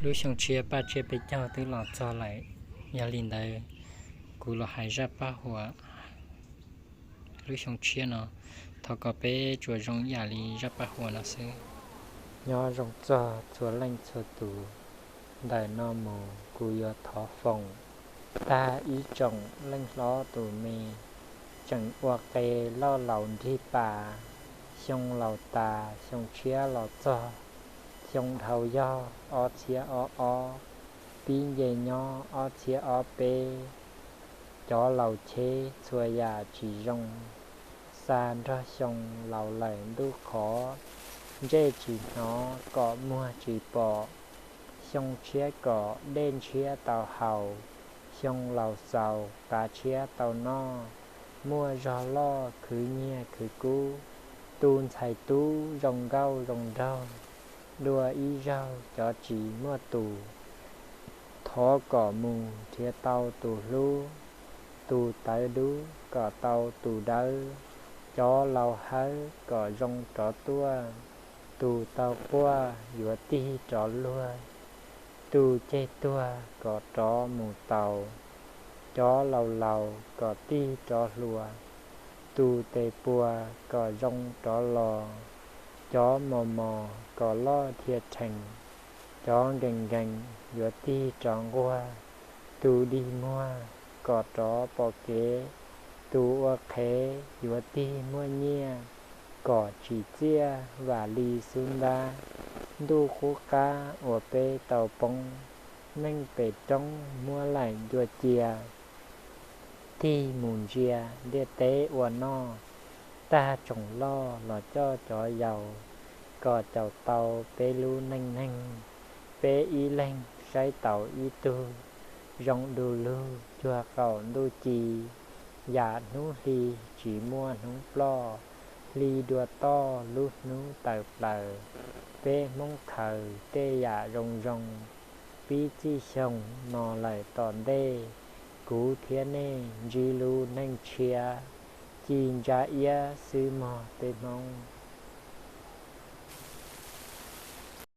Lub xyoo tshiab paj tsiab peb caug twb los txog lawm, yog li ntawd kuv los hais zaj paj huam lub xyoo tshiab no, thov kom peb tsuas zoo ib yam li zaj paj huam no xwb. Nyob zoo txog txhua leej txhua tus, ntawm no mus kuv yuav thov foom tag ib tsoom leej hlob tus me tseem ua qe loj laus nrig pas, xyoo laus tas xyoo tshiab los txog, xyoo dhau yog ob txhiab ob ob, pib nce nyob ob txhiab ob peb. Cov laus cheb txhua yam tsis zoo, xa nrog xyoo laus lawm ntuj qhov, ntsej tsis hnov kom muag tsis pom, xyoo tshiab kom dej ntshiab tau haus, xyoo laus xaus qav tshiab tau noj, muaj zog loj khwv nyiaj khwv kub, tu ntxhais tub zoo nkauj zoo nraug, dua ib zaug cov tsis muaj tus, thov kom mus nrhiav tau tus hlub, tus tawv dub kom tau tus dawb, cov laus hawb kom zoo rov tuaj, tus tau quaj yuav tig rov luag, tus ceg tuag kom rov mus taus, cov laus laus kom tig rov hluas, tus tes puas kom zoo rov los, cov mos mos kom loj dhia rhees, cov nkees nkees yuav tig rov nquag, tus dig muag kom rov pom kev, tus ua qhev yuav tig muaj nyiaj, kom tsim txiaj vam li xub ntab. Ntuj qub qab uas peb tau poob, neej pem roob muab laim ncua cia, tig mus ntsia ntiaj teb ua noj, tag tsoom loj los coj cov yaus, kom caum tau peb lub neej neeg. Peb ib leeg saib taus ib tug, zoo du lug cuag qaum ntuj ci, yam hnub hli tsis muaj hnub ploj, hli dua toj lub hnub tawm plaws. Peb Hmoob khaws tej yam zoo zoo, pib txij xyoo no lawm tom ntej, kuv thiab nej ntsib lub neej tshiab, ci ntsa iab xwb mog peb Hmoob.